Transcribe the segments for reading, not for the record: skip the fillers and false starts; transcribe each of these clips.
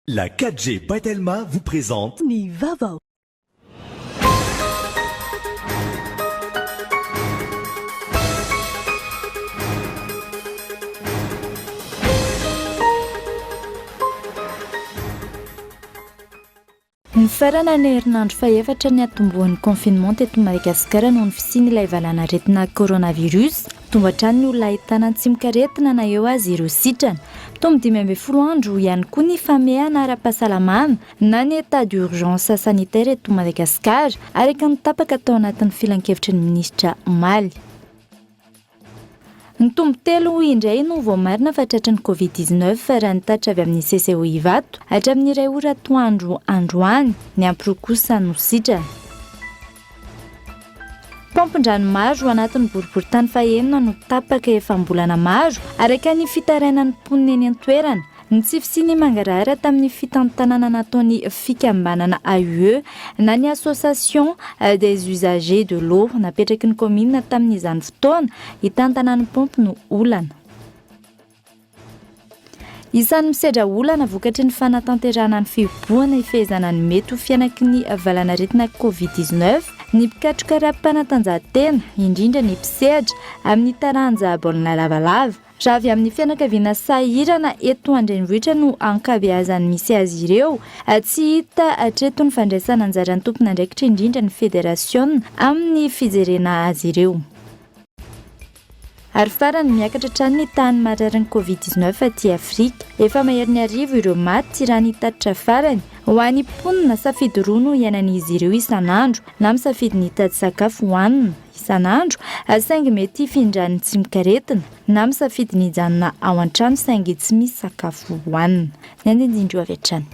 La 4G by Telma vous présente. Ny vaovao. Nifarana ny herinandro fahefatra niatombohan'ny confinement teto Madagasikara noho ny fisian'ilay valanaretina coronavirus. Mitombo hatrany ny olona ahitana ny tsimokaretina na eo aza ireo sitrana. Mitombo 15 andro ihany koa ny famehana ara-pahasalamana na ny état d'urgence sanitaire eto Madagasikara, araka ny tapaka tao anatin'ny filankevitry ny minisitra omaly. Nitombo telo indray no voamarina fa tratry ny Covid 19 raha ny tatitra avy amin'ny CCO Ivato hatramin'ny iray ora atoandro androany. Niampy roa kosa no sitrana. Paompin-drano maro anatin'ny boriborintany fahenina no tapaka efa am-bolana maro, araka ny fitarainan'ny mponina eny an-toerana. Ny tsy fisian'ny mangarahara tamin'ny fitantanana nataon'ny fikambanana AUE na ny Association des usagers de l'eau napetraky ny kaominina tamin'izany fotoana hitantana ny paompy no olana. Isan'ny misedra olana vokatry ny fanatanterahana ny fihibohana hifehezana ny mety ho fianaky ny valanaretina Covid 19 ny mpikatroka ara-panatanjahantena, indrindra ny mpisehatra amin'ny taranja baolina lavalava. Raha avy amin'ny fianakaviana sahirana eto an-drenivohitra no ankabeazan'ny misy azy ireo, tsy hita hatreto ny fandraisana anjaran'ny tompon'andraikitra indrindra ny federasiona amin'ny fijerena azy ireo. Ary farany, miakatra hatrany ny tahan'ny mararin'ny Covid 19 aty Afrika. Efa maherin'ny arivo ireo maty raha ny tatitra farany. Ho an'ny mponina, safidy roa no iainan'izy ireo isan'andro, na misafidy ny hitady sakafo hohanina, isan'andro saingy mety hifindran'ny tsimokaretina na misafidy ny hijanona ao an-trano saingy tsy misy sakafo hohanina. Ny andinindreo avy hatrany.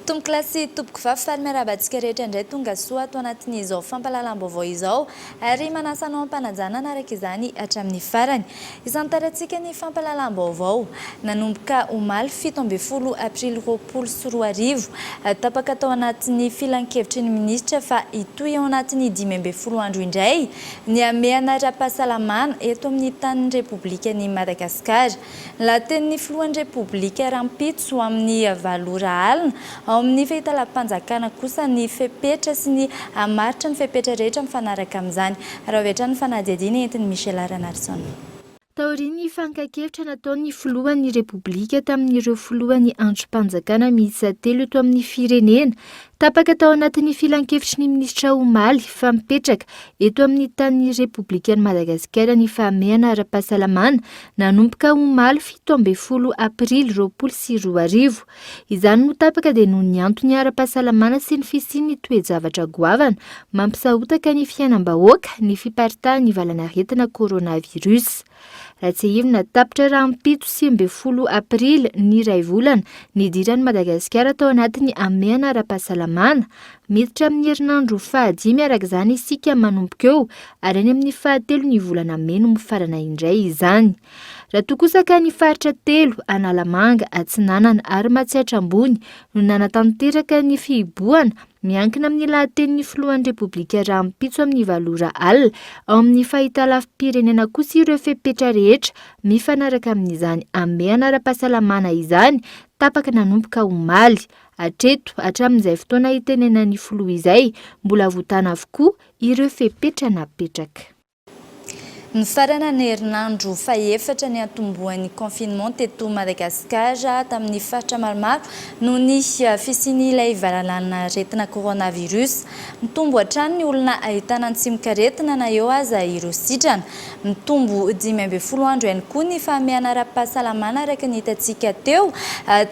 Tompokolahy sy tompokovavy, faly miarahaba antsika rehetra indray tonga soa ato anatin'izao fampahalalam-baovao izao ary manasa anao am-panajana hanaraka izany hatramin'ny farany. Isantarantsika ny fampahalalam-baovao nanomboka omaly 17 aprily 2020. Tapaka tao anatin'ny filankevitry ny minisitra fa hitohy ao anatin'ny 15 andro indray ny hamehana ara-pahasalamana eto amin'ny tanin'ny Repoblikan'i Madagasikara. Lahatenin'ny filohan'ny Repoblika rahampitso amin'ny valo ora alina ao amin'ny fahitalavim-panjakana kosa ny fepetra sy ny hamaritra ny fepetra rehetra mifanaraka amin'izany. Raha avy hatrany ny fanadihadiana entin'i Michela Ranarison. Taorian'ny fankan-kevitra nataon'ny filohan'ny Repoblika tamin'ireo filohan'ny andrim-panjakana miisa telo eto amin'ny firenena, tapaka tao anatin'ny filankevitry ny minisitra omaly fa mipetraka eto amin'ny tanin'ny Repoblikan'i Madagasikara ny fahamehana ara-pahasalamana Nanomboka omaly 17 aprily 2020. Izany no tapaka dia noho ny antony ara-pahasalamana sy ny fisian'ny toe-javatra goavana mampisahotaka ny fiainam-bahoaka ny fiparitahan'ny valanaretina coronavirus. Raha tsiahivina, tapitra rahampitso 19 aprily ny iray volana nidiran'i Madagasikara tao anatin'ny hamehana ara-pahasalamana. Miditra amin'ny herinandro fahadimy araka izany isika manomboka eo ary any amin'ny fahatelo ny volana mey no mifarana indray izany. Raha toa kosa ka ny faritra telo, Analamanga, Atsinanana ary Matsiatra Ambony no nanatanteraka ny fihibohana, miankina amin'ny lahatenin'ny filohan'ny Repoblika rahampitso amin'ny valo ora alina ao amin'ny fahitalavi-pirenena kosa ireo fepetra rehetra mifanaraka amin'izany hamehana ara-pahasalamana izany tapaka nanomboka omaly. Hatreto, hatramin'izay fotoana itenenan'ny filoha izay, mbola voatana avokoa ireo fepetra napetraka. Nifarana ny herinandro fahefatra niantombohan'ny confinement teto Madagasikara tamin'ny faritra maromaro noho ny fisian'ilay valanaretina coronavirus. Mitombo hatrany ny olona ahitana ny tsimokaretina na eo aza ireo sitrana. Mitombo 15 andro ihany koa ny fahamehana ara-pahasalamana araka ny hitantsika teo,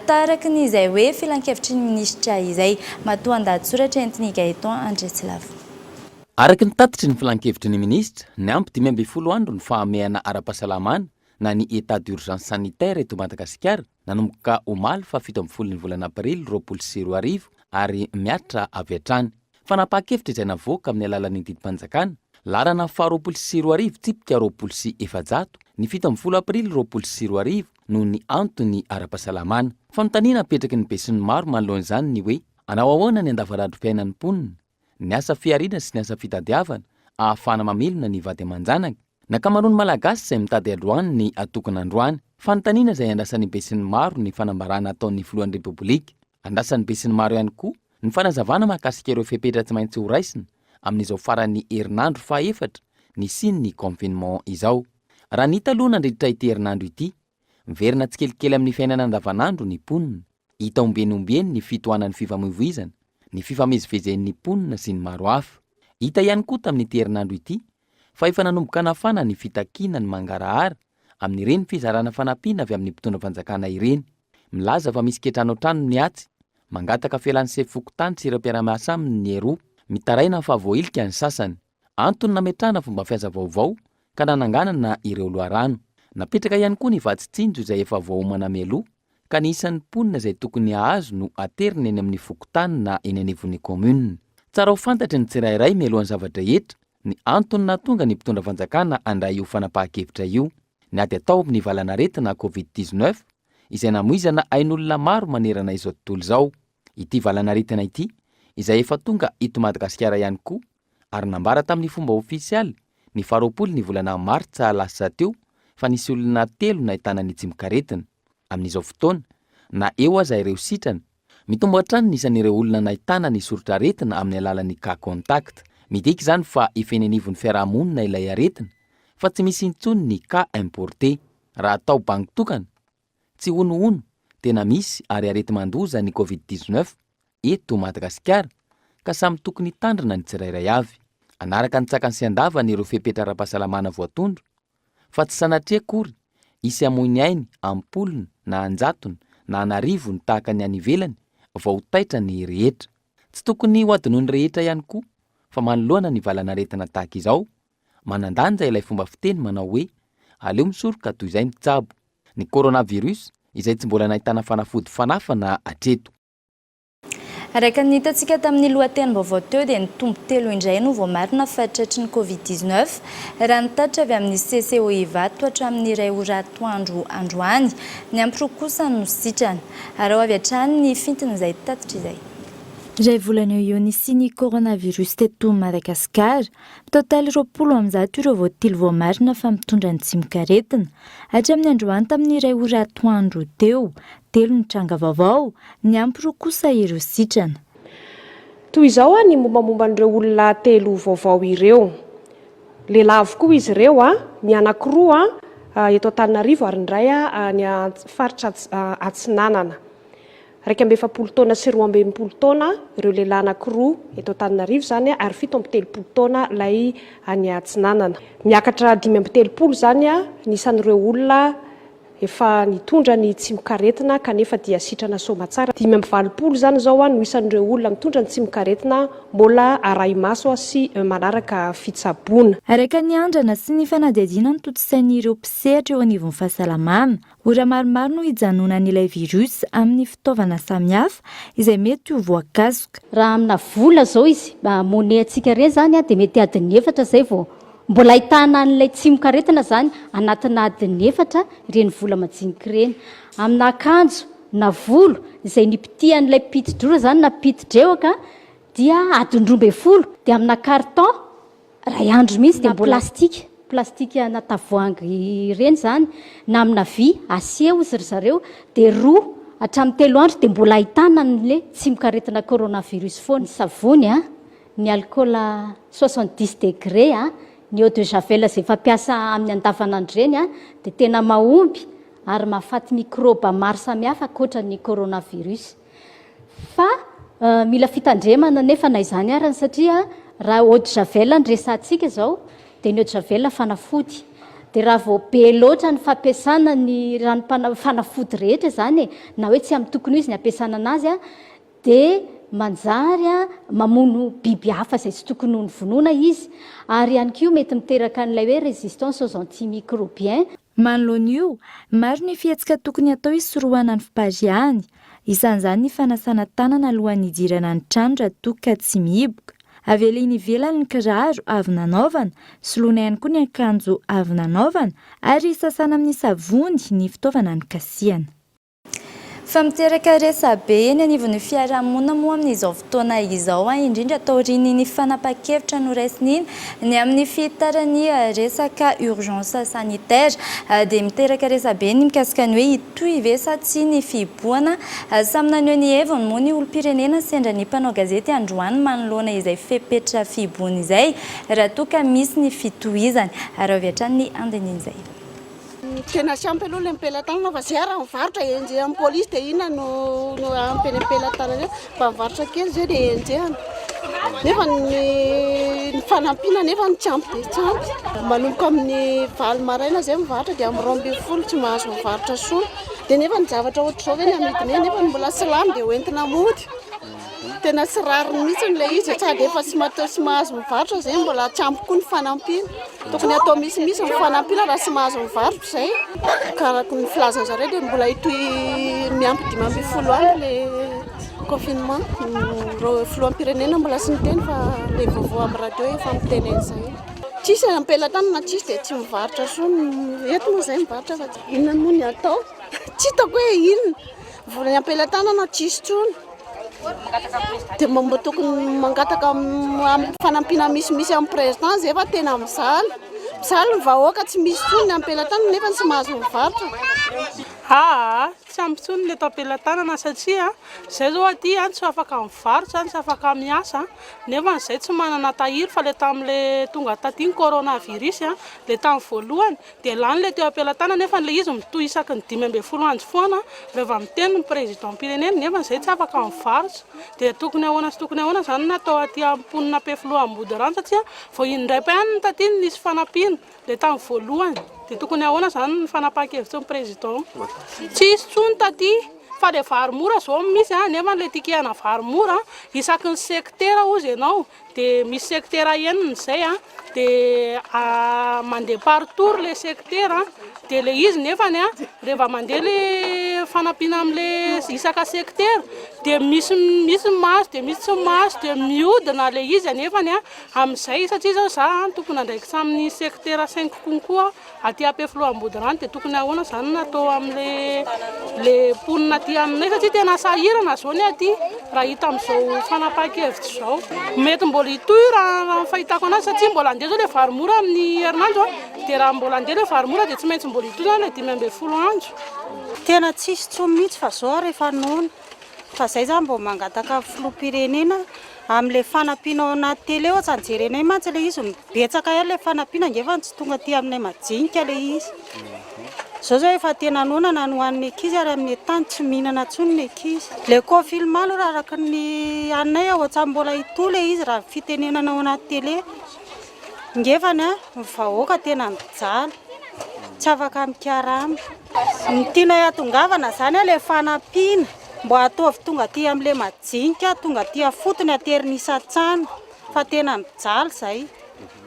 taraky ny izay hoe filankevitry ny minisitra izay. Matoan-dahatsoratra entin'i Gaëtan Andriatsilavo. Araka ny tatitry ny filankevitry ny minisitra, niampy 15 andro ny fahamehana ara-pahasalamana na ny état d'urgence sanitaire eto Madagasikara nanomboka omaly faha 17 ny volana aprily 2020 ary mihatra avy hatrany. Fanapahan-kevitra izay navoaka amin'ny alalan'ny didim-panjakana, laharana faha 2020 tsipika 420, ny 17 aprily 2020 noho ny antony ara-pahasalamana. Fanontaniana apetraky ny besinimaro manoloana izany ny hoe. Hanao ahoana ny andavanandrom-piainan'ny mponina, ny asa fihariana sy ny asa fitadiavana ahafahana mamelona ny vady aman-janaka? Ny ankamaroan'ny Malagasy izay mitady androany ny atokona androany. Fanontaniana izay andrasan'ny besinimaro ny fanambarana ataon'ny filohan'ny Repoblika. Andrasan'ny besinimaro ihany koa ny fanazavana mahakasika ireo fepetra tsy maintsy horaisina amin'izao faran'ny herinandro fahaefatra nisian'ny confinement izao. Raha ny hita aloha nandritra ity herinandro ity, miverina tsikelikely amin'ny fiainana andavanandro ny mponina. Hita ombieny ombieny ny fitohanan'ny fifamoivoizana, ny fifamezivezen'ny mponina sy ny maro hafa. Hita ihany koa tamin'ity herinandro ity fa efa nanomboka nafana ny fitakiana ny mangarahara amin'ireny fizarana fanampiana avy amin'ny mpitondra fanjakana ireny. Milaza fa misy kiantranoantrano ny atsy, mangataka fialan'ny sefo fokontany sy ireo mpiara-miasa aminy ny eroa. Mitaraina fa voahilika ny sasany. Antony nametrahana fomba fiasa vaovao ka nananganana ireo loharano. Napetraka ihany koa ny vatsy tsinjo izay efa voaomana mialoha ka ny isan'ny mponina izay tokony hahazo no aterina eny amin'ny fokontany na eny anivon'ny commune. Tsara ho fantatry ny tsirairay mialohan'ny zava-drehetra ny antony nahatonga ny mpitondra fanjakana handray io fanapahan-kevitra io. Ny ady atao amin'ny valan'aretina covid 19 izay namoizana ain'olona maro manerana izao tontolo izao. Ity valan'aretina ity izay efa tonga eto Madagasikara ihany koa ary nambara tamin'ny fomba ofisialy ny faharoapolo ny volana martsa lasa teo fa nisy olona telo nahitana ny tsimokaretina. Amin'izao fotoana, na eo aza ireo sitrana, mitombo hatrany ny isan'ireo olona nahitana ny soritr'aretina amin'ny alalan'ny cas contact. Midika izany fa efa eny anivon'ny fiarahamonina ilay aretina fa tsy misy intsony ny cas importé. Raha atao bango tokana, Tsy honohono, tena misy ary areti-mandoza ny covid 19 eto Madagasikara ka samy tokony hitandrina ny tsirairay avy. Hanaraka ny tsakany sy andavany ireo fepetra ara-pahasalamana voatondro fa tsy sanatria akory hisy hamoy ny ainy am-polony na an-jatony na an'arivony tahaka ny any ivelany vao ho taitra ny rehetra. Tsy tokony ho adinoin'ny rehetra ihany koa fa manoloana ny valan'aretina tahaka izao Manan-danja ilay fomba fiteny manao hoe aleo misoroka toy izay mitsabo. Ny coronavirus izay tsy mbola nahitana fanafody fanafana hatreto. Araka ny hitantsika tamin'ny lohatenim-baovao teo dia nitombo telo indray no voamarina fa tratry ny Covid 19, raha ny tatitra avy amin'ny CCO Ivato hatramin'ny iray ora atoandro androany. Niampy roa kosa no sitrana. Araho avy hatrany ny fintin'izay tatitra izay. Iray volana eo ho eo nisian'ny coronavirus teto Madagasikara. Mitotaly 120 ireo voatily voamarina fa mitondra ny tsimokaretina. Hatramin'ny androany tamin'ny iray ora atoandro teo, telo ny tranga vaovao, niampy roa kosa ireo sitrana. Toy izao ny mombamomba an'ireo olona telo vaovao ireo. Lehilahy avokoa izy ireo, ny anankiroa eto Antananarivo ary ny iray any faritra Atsinanana. 41 taona sy 62 taona ireo lehilahy anankiroa eto Antananarivo izany ary 37 taona ilay any Atsinanana. Miakatra 35 izany ny isan'ireo olona efa nitondra ny tsimokaretina kanefa dia sitrana soamatsara. 85 izany izao no isan'ireo olona mitondra ny tsimokaretina mbola arahi-maso sy manaraka fitsaboana. Araka ny andrana sy ny fanadihadiana notontosain'ireo mpisehatra eo anivon'ny fahasalamana, Ora maromaro no hijanonan'ilay virus amin'ny fitaovana samihafa izay mety ho voakasoka. Raha amina vola zao izy, monnaie antsika ireny zany dia mety adin'ny efatra zay vao mbola ahitana an'ilay tsimokaretina zany anatina adin'ny efatra ireny vola majinika ireny. Amina akanjo na volo izay nipitihan'ilay piti-drora zany na piti-drehoka dia adin'ny 12 dia amina carton Iray andro mihitsy dia mbola. Plastika, plastika na tavoahangy ireny izany, na amina vy, acier hozy ry zareo, dia roa hatramin'ny telo andro dia mbola ahitana an'ilay tsimokaretina coronavirus foana. Ny savony a, ny alikaola soixante dix degré a, ny eau de javel izay fampiasa amin'ny andavanandro ireny a, dia tena mahomby ary mahafaty mikraoba maro samihafa ankoatra ny coronavirus. Fa mila fitandremana nefa na izany arany satria raha eau de javel no resahantsika izao dia ny eau de javel fanafody. Dia raha vao be loatra ny fampiasana ny ranom-pana- fanafody rehetra izany e, na hoe tsy amin'ny tokony ho izy ny ampiasana anazy a, dia manjary mamono biby hafa izay tsy tokony ho novonoina izy ary ihany koa mety miteraka an'ilay hoe résistance aux antimicrobiens. Manoloana io, maro ny fihetsika tokony hatao hisorohana ny fipariahany. Isan'izany ny fanasana tanana alohan'ny hidirana ny trano raha toa ka tsy mihiboka. Avela eny ivelany ny kiraro avy nanaovana, soloina ihany koa ny akanjo avy nanaovana ary sasana amin'ny savony ny fitaovana nikasihana. Fa miteraka resa-be eny anivon'ny fiarahamonina moa amin'izao fotoana izao, indrindra taorian'iny fanapahan-kevitra noraisina iny ny amin'ny fihitaran'ny resaka urgence sanitaire. Dia miteraka resa-be ny mikasika ny hoe hitohy ve sa tsia ny fihibohana. Samy naneho ny heviny moa ny olom-pirenena sendra ny mpanao gazety androany manoloana izay fepetra fihibohana izay raha toa ka misy ny fitohizany. Araho avy hatrany ny andininy izay. Tena tsy ampy aloha ilay mipelatanana fa zay ary mivarotra enjehan'ny polisy dia inona no no ampy eny am-pelatanana eo? Mba mivarotra kely zay dia enjehana. Nefa ny ny fanampiana nefa tsy ampy dia tsy ampy. Manomboka amin'ny valo maraina zay mivarotra dia amin'ny 12 tsy mahazo mivarotra soa. Dia nefa ny zavatra ohatr'izao ve ny amidinay nefa mbola tsy lany dia hoentina mody. Tena tsy rariny mihitsy ilay izy, sady efa tsy mateo tsy mahazo mivarotra izay mbola tsy ampy koa ny fanampiana. Tokony atao misimisy ny fanampiana raha tsy mahazo mivarotra izay. Ka araka ny filazan'ny zareo dia mbola hitohy miampy 15 andro ilay confinement. Ireo filoham-pirenena mbola tsy niteny fa ilay vaovao amin'ny radio efa miteny an'izay. Tsisy am-pelatanana tsisy dia tsy mivarotra intsony. Eto moa izay mivarotra fa inona moa ny atao? Tsy hitako hoe inona. Vola eny am-pelatanana tsisy intsony. Dia mba tokony mangataka fanampiana misimisy amin'ny président zay fa tena mijaly. Mijaly ny vahoaka tsy misy intsony ny am-pelatanana nefa tsy mahazo mivarotra. Aa tsy ampy intsony ny eto am-pelatanana satria zay zao aty tsy afaka mivarotra, tsy afaka miasa nefa zay tsy manana tahiry fa le tamin'le tonga taty ny coronavirus le tamin'ny voalohany Dia lany ilay teo am-pelatanana nefa ilay izy mitohy isaky ny 15 andro foana rehefa miteny ny président-pirenena nefa izay tsy afaka mivarotra. Dia tokony ahoana sy tokony ahoana izany no atao aty amin'ny mponina Ampefiloha Ambodirano satria vao indraipa ihany no taty no nisy fanampiana ilay tamin'ny voalohany. Dia tokony ahoana izany ny fanapahan-kevitry ny président. Tsy hisy intsony taty fa ilay vary mora izao no misy nefa ilay ticket-na vary mora isaky ny sectera hozy ianao Dia misy sectera enina izay an, dia mandeha par tour ilay sectera an, dia ilay izy nefany an, rehefa mandeha ilay fanampiana amin'ilay isaka sectera dia misy misy ny mahazo dia misy tsy mahazo dia mihodina ilay izy anefany an amin'izay satria izao za an tompon'andraikitra amin'ny sectera cinq konko aho. Aty Ampefiloha Ambodirano dia tokony ahoana izany no atao amin'ilay le mponina aty aminay satria tena sahirana izao ny aty raha hita amin'izao fanapahan-kevitra izao. Mety mbola hitohy raha ny fahitako anazy satria mbola handeha izao ilay vary mora amin'ny herinandro dia raha mbola handeha ilay vary mora dia tsy maintsy mbola hitohy izany ilay 15 andro. Tena tsisy intsony mihitsy fa zao ary efa noana. Fa zay zany vao mangataka filoham-pirenena amin'ilay fanampiana ao anaty télé ohatrany jerenay mantsy ilay izy betsaka ihany ilay fanampiana ngefa tsy tonga aty aminay majinika ilay izy. Zao zao efa tena noana na ny ho an'ny ankizy ary amin'ny tany tsy mihinana intsony ny ankizy. Ilay confinement aloha raha araka ny anay ohatrany mbola hitohy ilay izy raha ny fitenenana ao anaty télé. Ngefany a, ny vahoaka tena mijaly, tsy afaka mikarama. Ny tianay hatongavana zany a le fanampiana, mba ataovy tonga aty amle majinika, tonga aty afotony aterina isan-trano fa tena mijaly zay,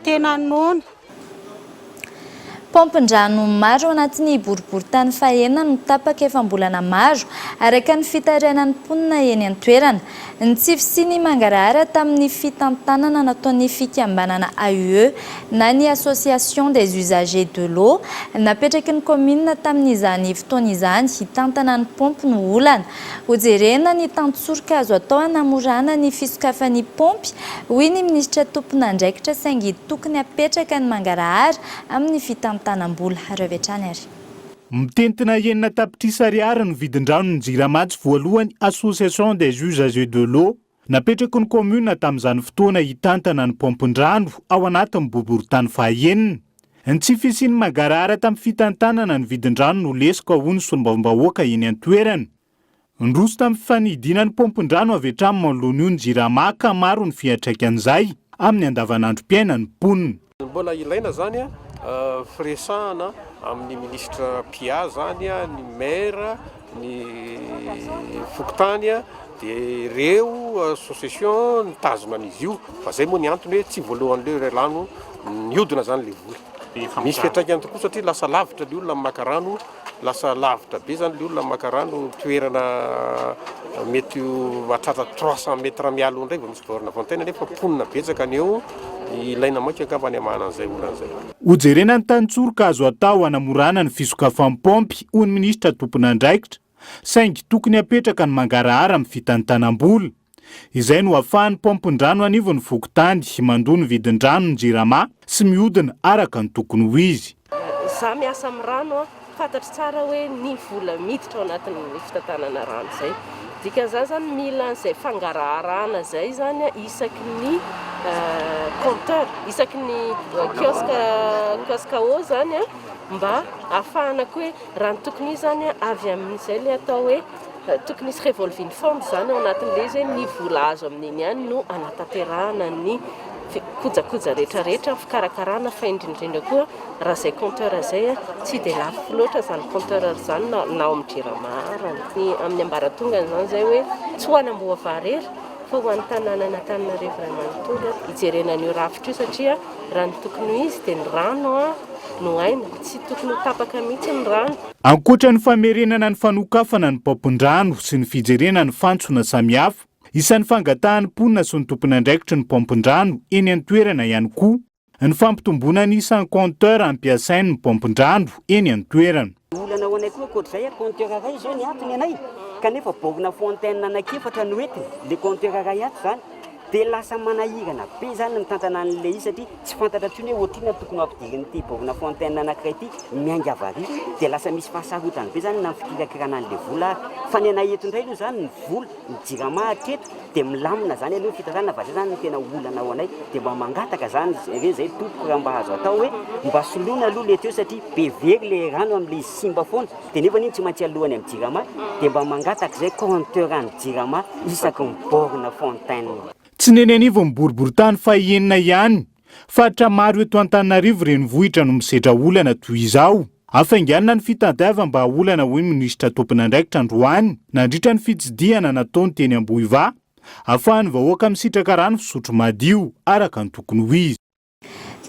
tena noana. Paompin-drano maro ao anatin'ny boriborintany fahenina no tapaka efa am-bolana maro, araka ny fitarainan'ny mponina eny an-toerana. Ny tsy fisian'ny mangarahara tamin'ny fitantanana nataon'ny fikambanana AUE na ny Association des Usagers de l'Eau napetraky ny kaominina tamin'izany fotoana izany hitantana ny paompy no olana. Hojerena ny tantsoroka azo atao hanamorana ny fisokafan'ny paompy, hoy ny minisitra tompon'andraikitra saingy tokony hapetraka ny mangarahara amin'ny fitantanam-bola. Ary avy hatrany ary. Mitentina 6 tapitrisa ariary ny vidin-drano ny Jirama tsy voalohany Association des usagers de l'eau napetraky ny commune tamin'izany fotoana hitantana ny paompin-drano ao anatin'ny boriborintany fahaenina. Ny tsy fisian'ny mangarahara tamin'ny fitantanana ny vidin-drano no lesoka hoy ny solombavambahoaka eny an-toerana. Niroso tamin'ny fanidiana ny paompin-drano avy hatrany manoloana io ny Jirama ka maro ny fiantraikan'izay amin'ny andavanandrom-piainan'ny mponina. Mbola ilaina zany firesahana amin'ny minisitra Pia zany, ny maire, ny fokontany dia ireo association nitazona an'izy io fa zay moa ny antony hoe tsy voalohan'ireo rano niodina zany le vola. Misy fiantraikany tokoa satria lasa lavitra le olona maka rano, lasa lavitra be zany le olona maka rano, toerana mety ho mahatratra 300 mètres mialoha indray vao misy borne fontaine nefa mponina betsaka ny eo, ilaina mainka angamba ny hamahana an'izay olana izay. Hojerena ny tantsoroka azo atao hanamorana ny fisokafan'ny paompy, hoy ny minisitra tompon'andraikitra. Saingy tokony hapetraka ny mangarahara amin'ny fitantanam-bola. Izay no ahafahan'ny paompin-drano anivon'ny fokontany mandoa ny vidin-drano ny Jirama sy mihodina araka ny tokony ho izy. Za miasa amin'ny rano an, fantatro tsara hoe ny vola miditra ao anatin'ny fitantanana rano izay. Dikan'izany izany mila an'izay fangaraharahana izay izany isaky ny compteur, isaky ny kiosque, kiosque à eau izany an, mba ahafahana koa hoe raha ny tokony izy izany avy amin'izay ilay atao hoe Tokony hisy revolving fund izany ao anatin'ilay izy hoe ny vola azo amin'iny ihany no hanatanterahana ny kojakoja rehetrarehetra, ny fikarakarana fa indrindrindra koa raha izay compteur izay tsy dia lafo loatra izany compteur izany na ao amin'ny Jirama ary. Ny amin'ny ambaratongany izany izay hoe tsy ho an'Amboavary irery fa ho an'ny tanànan'Antananarivo iray manontolo hijerena an'io rafitra io satria raha ny tokony ho izy dia ny rano no aina, tsy tokony ho tapaka mihitsy ny rano. Ankoatra ny famerenana ny fanokafana ny paompin-drano sy ny fijerena ny fantsona samihafa, isan'ny fangatahan'ny mponina sy ny tompon'andraikitry ny paompin-drano eny an-toerana ihany koa ny fampitomboana ny isan'ny compteur ampiasain'ny paompin-drano eny an-toerana. Olana ho anay koa ankoatr'izay, compteur iray izao ny ato ny anay kanefa borne fontaine anankiefatra no entiny, le compteur iray ato izany. Dia lasa manahirana be izany ny mitantana an'ilay izy satria tsy fantatra intsony hoe ohatrinona no tokony ho ampidirin'ity borne fontaine anankiray ity miainga avy ary. Dia lasa misy fahasarotany be izany na ny fikirakirana an'ilay vola ary. Fa ny anay eto indray aloha izany ny vola, ny jirama hatreto dia milamina izany aloha ny fitantanana fa izay izany no tena olana ho anay. Dia mba mangataka izany re izay tompoko raha mba azo atao hoe mba soloina aloha ilay teo satria be very ilay rano amin'ilay izy simba foana. Dia nefa iny tsy maintsy alohany amin'ny jirama dia mba mangataka izay compteur an'ny jirama isaky ny borne fontaine. Tsy ny eny anivon'ny boriborintany fahenina ihany, faritra maro eto Antananarivo renivohitra no misedra olana toy izao. Hafainganina ny fitadiavam-bahaolana hoy ny minisitra tompon'andraikitra androany nandritra ny fitsidihana nataony teny Ambohivaha, ahafahan'ny vahoaka misitraka rano fisotro madio araka ny tokony ho izy.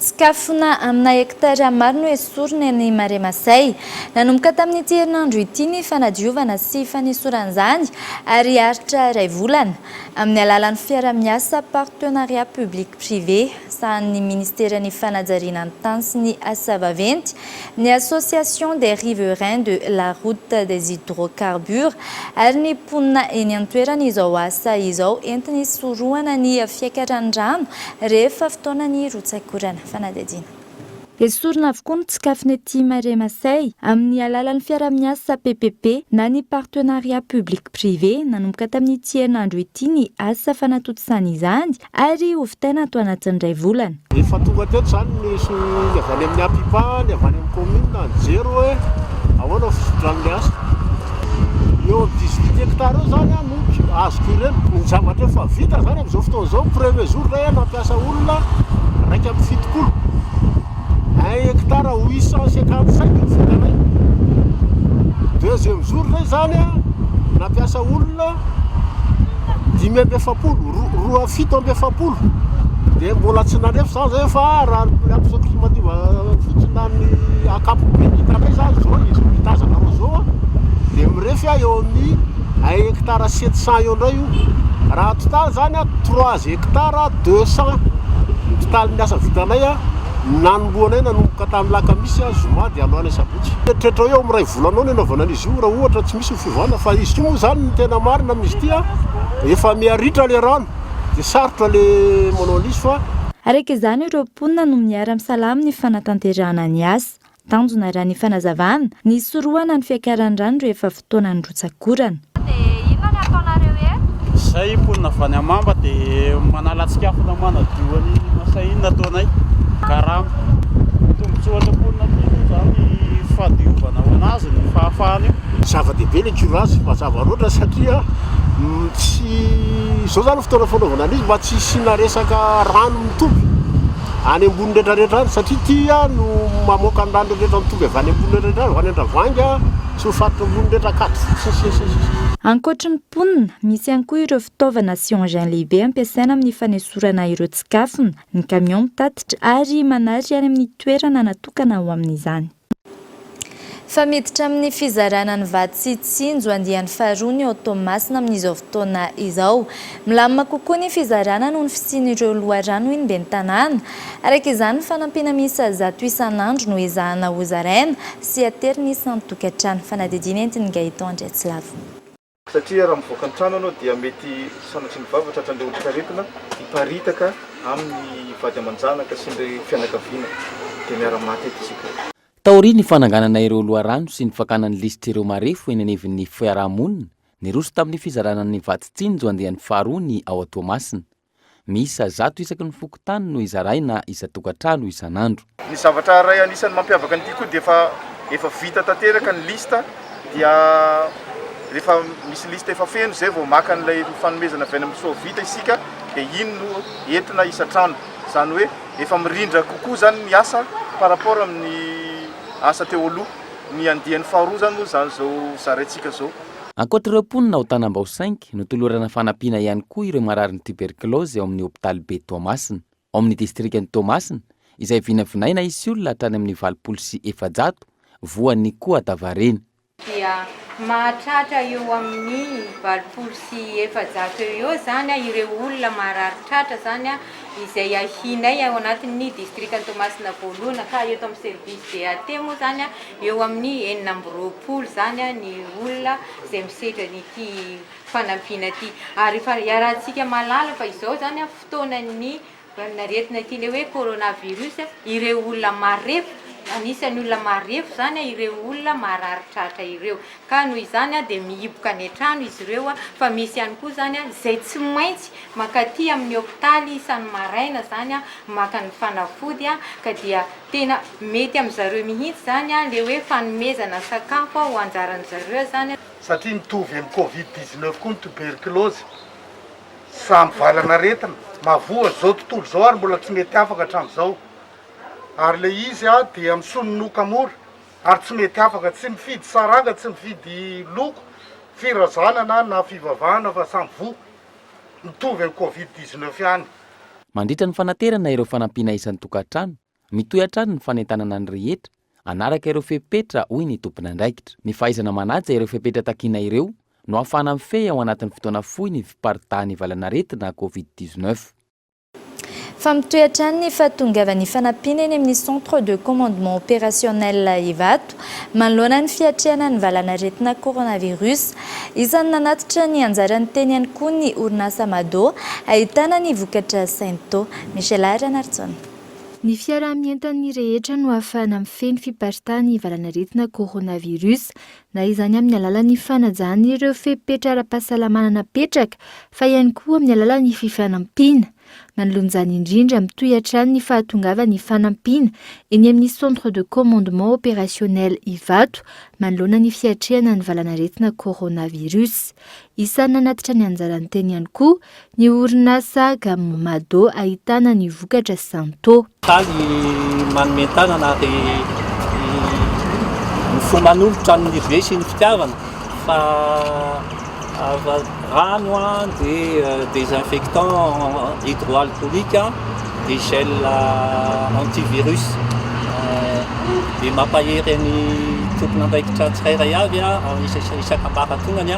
Tsikafona amina hektara maro no esorina eny Marais Masay. Nanomboka tamin'ity herinandro ity ny fanadiovana sy fanesorana izany ary haharitra iray volana. Amin'ny alalan'ny fiara-miasa Partenariat Public Privé sahanin'ny Ministeran'ny Fanajariana ny Tany sy ny Asa Vaventy, ny Association des Riverains de la Route des Hydrocarbures ary ny mponina eny an-toerana izao asa izao entiny hisorohana ny fiakaran'ny rano rehefa fotoanan'ny rotsak'orana. Fanadihadiana. Esorina avokoa ny tsikafona ety Marais Masay amin'ny alalan'ny fiarahamiasa PPP na ny Partenariat Public Privé. Nanomboka tamin'ity herinandro ity ny asa fanatontosana izany ary hovitaina ato anatin'ny iray volana. Efa tonga teto izany ny ny avy any amin'ny APIPA, ny avy any amin'ny commune nijery hoe ahoana ny fizotran'ilay asa. Eo amin'ny 18 hectares eo izany no azoko ireny. Ny zavatra efa vita izany amin'izao fotoana izao, premier jour izay nampiasa olona 71. Un hectare 855 no vitanay. Deuxième jour indray izany nampiasa olona 45, roa 47 dia mbola tsy nandrefy zany zay fa raha ny approximative fotsiny na ny ankapobeny hitanay zany zao izy mitazana zao a dia mirefy a eo amin'ny un hectare 700 eo indray io raha total zany a trois hectares 200 ny totalin'ny asa vitanay a nanombohanay nanomboka tamin'ny lakamisy a zoma dia androany asabotsy eritreritra hoe eo amin'ny iray volana eo ny anaovana an'izy io raha ohatra tsy misy ny fiovana fa izy ity moa zany ny tena marina amin'izy ity a efa miharitra le rano dia sarotra le manao an'izy fa Araka izany ireo mponina no miara-misalahy amin'ny fanatanterahana ny asa. Tanjona raha ny fanazavana, ny hisorohana ny fiakaran'ny rano rehefa fotoanan'ny rotsak'orana. Dia inona ny ataonareo eto? Izay mponina avy any Amamba dia manala tsikafona manadio an'i Masay iny nataonay. Karama. Ny tombontsoan'ireo mponina aty moa izany ny fahadiovana ho an'azy, ny fahafahana io. Zava-dehibe ilay curage, mazava loatra satria tsy izao izany ny fotoana fanaovana an'izy mba tsy hisiana resaka rano mitombo any ambony rehetra rehetra any satria ity no mamoaka ny rano rehetra mitombo avy any ambony rehetra rehetra any, avy any Andravoahangy sy ny faritra ambony rehetra Ankatso sy ny sisa sy ny sisa. Ankoatry ny mponina, misy ihany koa ireo fitaovana sy engins lehibe ampiasaina amin'ny fanesorana ireo tsikafona, ny camion mitatitra ary manary any amin'ny toerana natokana ho amin'izany. Fa miditra amin'ny fizarana ny vatsy tsinjo andiany faharoa ny ao Toamasina amin'izao fotoana izao. Milamina kokoa ny fizarana noho ny fisian'ireo loharano hoy ny ben'ny tanàna. Araka izany, fanampiana miisa zato isan'andro no ezahana hozaraina sy aterina isan-tokantrano. Fanadihadiana entin'i Gaëtan Andriatsilavo. Satria raha mivoaka ny trano ianao dia mety sanatria ny vava tratran'ilay otrikaretina hiparitaka amin'ny vady aman-janaka sy ny fianakaviana dia miara-maty eto isika. Taorian'ny fananganana ireo loharano sy ny fakana ny lisitr'ireo marefo eny anivon'ny fiarahamonina, niroso tamin'ny fizarana ny vatsy tsinjo andiany faharoa ny ao Toamasina. Miisa zato isaky ny fokontany no hizaraina isan-tokantrano isan'andro. Ny zavatra iray anisan'ny mampiavaka an'ity koa dia efa efa vita tanteraka ny liste dia rehefa misy liste efa feno izay vao maka an'ilay fanomezana avy any amin'ny Soavita isika dia iny no entina isan-trano. Izany hoe efa mirindra kokoa izany ny asa par rapport amin'ny asa teo aloha. Ny andiany faharoa izany moa izany izao zaraintsika izao. Ankoatra ireo mponina ao Tanambao Cinq, notolorana fanampiana ihany koa ireo mararin'ny tuberculose ao amin'ny hopitaly be Toamasina. Ao amin'ny distrikan'i Toamasina, izay vinavinaina hisy olona hatrany amin'ny 480 voan'ny kohadavareny. Dia mahatratra eo amin'ny 480 eo eo izany ireo olona marary tratra izany izay ahianay ao anatin'ny distrikan'i Toamasina voalohany ka eto amin'ny service DAT moa izany Eo amin'ny 26 izany ny olona izay misedra an'ity fanampiana ity. Ary efa iarahantsika mahalala fa izao izany fotoanan'ny valanaretina ity ilay hoe coronavirus, ireo olona marefo, anisan'ny olona marefo izany ireo olona marary tratra ireo. Ka noho izany dia mihiboka any an-trano izy ireo fa misy ihany koa izany izay tsy maintsy mankaty amin'ny hopitaly isan'ny maraina izany maka ny fanafody ka dia Tena mety am zareo mihitsy zany an le hoe fanomezana sakafo ho anjaran zareo zany. Satria mitovy amin'ny covid 19 koa ny tuberculose, samy valan'aretina, mahavoa zao tontolo zao ary mbola tsy mety afaka hatramin'izao. Ary le izy dia misononoka mora ary tsy mety afaka, tsy mifidy saranga, tsy mifidy loko, firazanana na fivavahana fa samy voa. Mitovy amin'ny covid 19 ihany. Mandritra ny fanaterana ireo fanampiana isan-tokantrano, mitohy hatrany ny fanentanana ny rehetra hanaraka ireo fepetra hoy ny tompon'andraikitra. Ny fahaizana manaja ireo fepetra takiana ireo no ahafahana mifehy ao anatin'ny fotoana fohy ny fiparitahan'ny valanaretina covid 19. Fa mitohy hatrany ny fahatongavan'ny fanampiana eny amin'ny Centre de Commandement Opérationnel Ivato manoloana ny fiatrehana ny valanaretina coronavirus. Isan'ny nanatitra ny anjarany teny ihany koa ny orinasa Mado ahitana ny vokatra Sento. Michela Ranarison. Ny fiaraha-mientan'ny rehetra no ahafahana mifehy ny fiparitahan'ny valanaretina coronavirus, na izany amin'ny alalan'ny fanajana ireo fepetra ara-pahasalamana napetraka fa ihany koa amin'ny alalan'ny fifanampiana. Manoloana izany indrindra, mitohy hatrany ny fahatongavan'ny fanampiana eny amin'ny Centre de Commandement Opérationnel Ivato manoloana ny fiatrehana ny valanaretina coronavirus. Isan'ny nanatitra ny anjarany teny ihany koa Ny orinasa Gamme Mado ahitana ny vokatra Santo. Faly manome tanana ary ny fo manolotra ny be sy ny fitiavana fa rano dia désinfectant hydroalcoolique dia gel antivirus dia mampahery ny tompon'andraikitra tsirairay avy isak'ambaratongany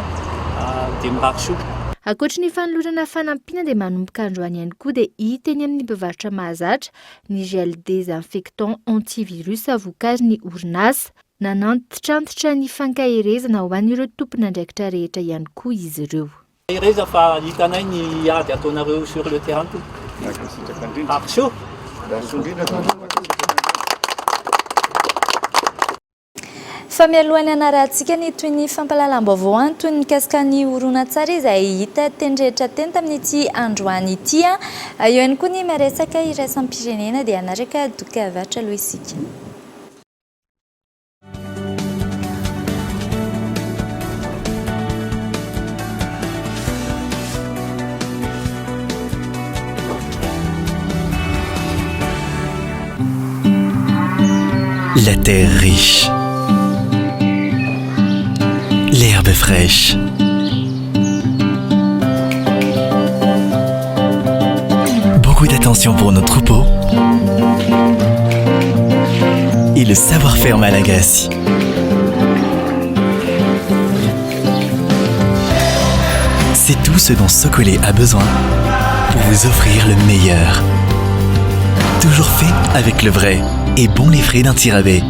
dia mirary soa. Ankoatry ny fanolorana fanampiana dia manomboka androany ihany koa dia hita eny amin'ny mpivarotra mahazatra ny gel désinfectant antivirus vokarin'ny orinasa. Nanantitrantitra ny fankaherezana ho an'ireo tompon'andraikitra rehetra ihany koa izy ireo. Mahereza fa hitanay ny ady ataonareo sur le terrain tompoko. Mankasitraka indrindra. Ary soa. Soa indrindra tompoko. Fa mialohan'ny hanarahantsika ny tohin'ny fampahalalam-baovao an, toy ny mikasika ny horonantsary izay hita teny rehetra teny tamin'ity androany ity an, eo ihany koa ny miresaka iraisam-pirenena dia hanaraka doka-varotra aloha isika. La terre riche. L'herbe fraîche. Beaucoup d'attention pour nos troupeaux. Et le savoir-faire malagasy. C'est tout ce dont Socolait a besoin pour vous offrir le meilleur. Toujours fait avec le vrai et bon les frais d'un tirabé.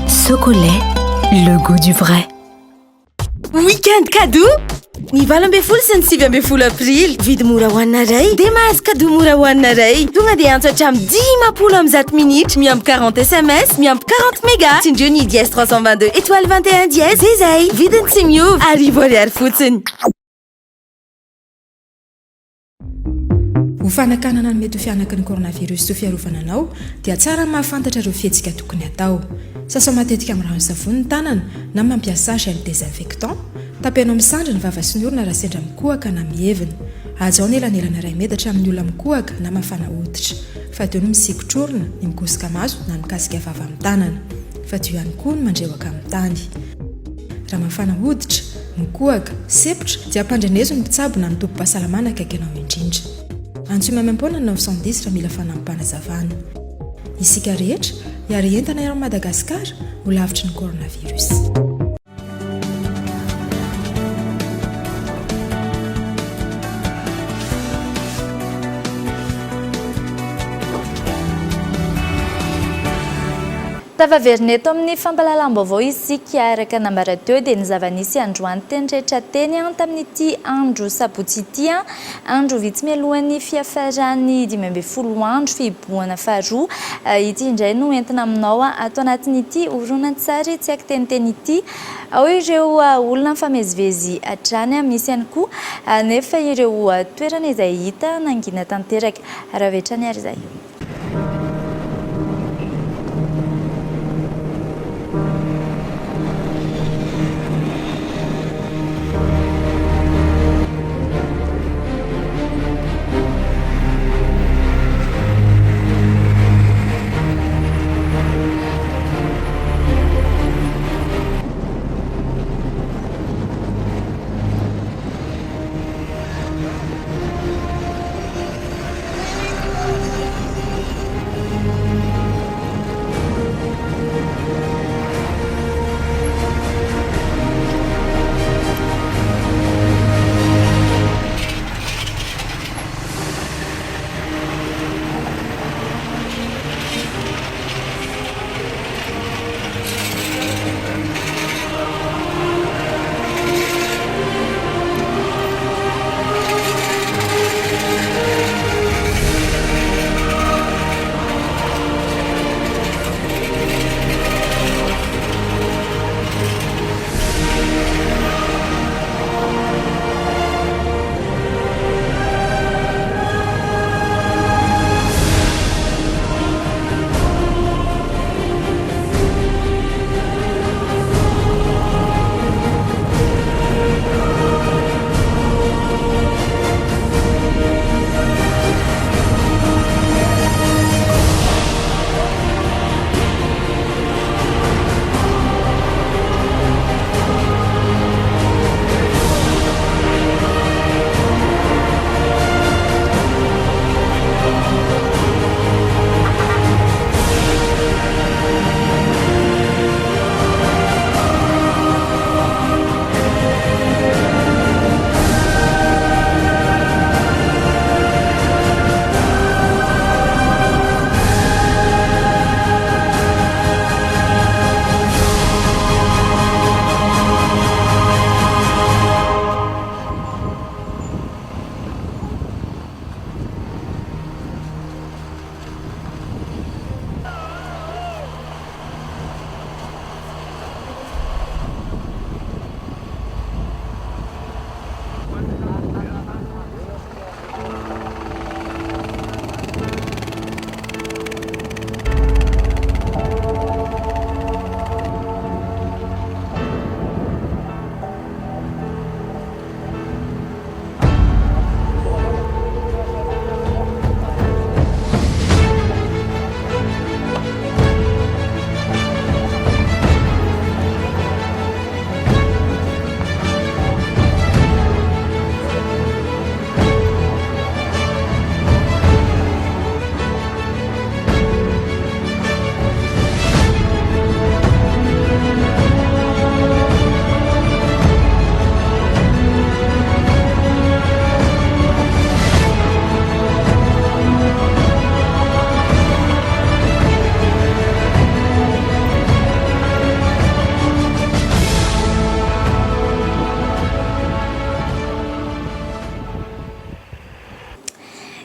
Socolait, le goût du vrai. Week-end cadeau! Ny 18 sy ny 19 aprily, vidy mora ho anà iray dia mahazo cadeau mora ho anà iray. Tonga dia antso hatramin'ny 150 minitra, miampy 40 sms, miampy 40 méga. Tsindrio ny dièse 322 étoile 21 dièse, dia izay. Vidiny tsy miova, arivo ariary fotsiny. Ho fanakanana ny mety ho fihanaky ny coronavirus sy ho fiarovana anao dia tsara ny mahafantatra ireo fihetsika tokony hatao. Sasao matetika amin'ny rano sy savony ny tanana na mampiasà gel désinfectant. Tapeno amin'ny sandry ny vava sy ny orona raha sendra mikohaka na mihevina. Hajao ny elanelana iray metatra amin'ny olona mikohaka na mafana hoditra. Fadio ny misikotr'orona, ny mikosoka maso na ny mikasika vava amin'ny tanana. Fadio ihany koa ny mandrehoka amin'ny tany. Raha mafana hoditra, mikohaka, sempotra, dia ampandreneso ny mpitsabo na ny tobim-pahasalamana akaiky anao indrindra. Antsoy maimaimpoana ny 910 raha mila fanampim-panazavana. Isika rehetra, hiara-hientana eran'i Madagasikara ho lavitry ny coronavirus. Tafaverina eto amin'ny fampahalalam-baovao isika, araka ny nambara teo dia ny zava-nisy androany teny rehetra teny tamin'ity andro sabotsy ity, andro vitsy mialohan'ny fiafaran'ny 15 andro fihibohana faharoa. Ity indray no entina aminao ato anatin'ity horonantsary tsy an-kiteniteny ity. Ao ireo olona mifamezivezy hatrany, misy ihany koa anefa ireo toerana izay hita nangina tanteraka. Raha avy hatrany ary izay.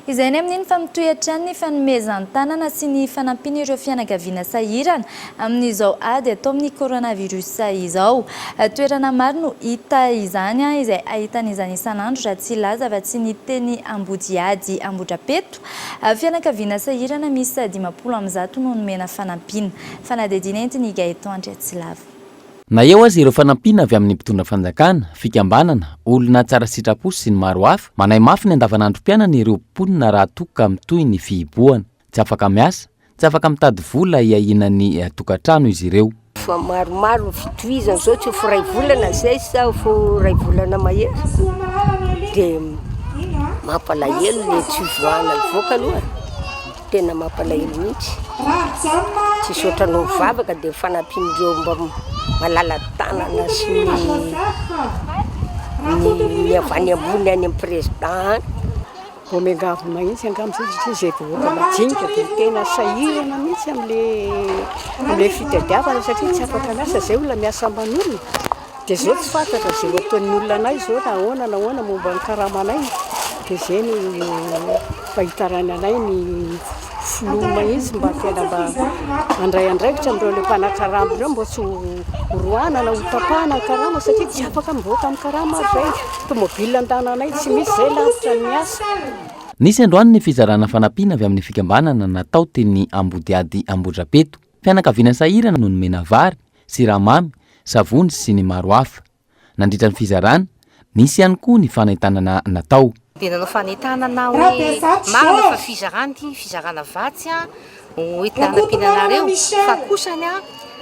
Izay ny amin'iny fa mitohy hatrany ny fanomezan-tanana sy ny fanampiana ireo fianakaviana sahirana amin'izao ady atao amin'ny coronavirus izao. Toerana maro no hita izany izay ahitana izany isan'andro raha tsy hilaza afa-tsy ny teny Ambodihady Ambohidrapeto. Fianakaviana sahirana miisa 150 no nomena fanampiana. Fanadihadiana entin'i Gaëtan Andriatsilava. Na eo aza ireo fanampiana avy amin'ny mpitondra fanjakana, fikambanana, olona tsara sitrapo sy ny maro hafa, manahy mafy ny andavanandrom-piainana ireo mponina raha toa ka mitohy ny fihibohana. Tsy afaka miasa, tsy afaka mitady vola hiahiana ny tokantrano izy ireo. Fa maromaro ny fitohizana zao tsy ho iray volana zay sa ho iray volana mahery de mampalahelo le tsy hivoahana hivoaka aloha. Tena mampalahelo mihitsy. Tsisy ohatranao mivavaka dia fanampian'ireo mba malala tanana sy ny ny avy any ambony any amin'ny président any. Vao miangavy mahitsy angamba izay satria izay vahoaka majinika dia tena sahirana mihitsy amin'ilay amin'ilay fitadiavana satria tsy afaka miasa izay olona miasa aman'olona. Dia izao tsy fantatra izay ho ataon'ny olona anay izao na ahoana na ahoana momba ny karamanay. Dia izay no mba hitarainanay ny filoha mihitsy mba tena mba handray andraikitra amin'ireo ilay mpanakarama ireo mba tsy ho roahana na ho tapahana ny karama satria tsy afaka mivoaka amin'ny karama ary izay. Tomobile andehananay tsy misy izay lavitra ny miasa. Nisy androany ny fizarana fanampiana avy amin'ny fikambanana natao teny Ambodihady Ambohidrapeto. Fianakaviana sahirana no nomena vary, siramamy, savony sy ny maro hafa. Nandritra ny fizarana, nisy ihany koa ny fanentanana natao. Dia nanao fanentanana aho hoe marina fa fizarana ity, fizarana vatsy ho entina hanampiana anareo fa kosany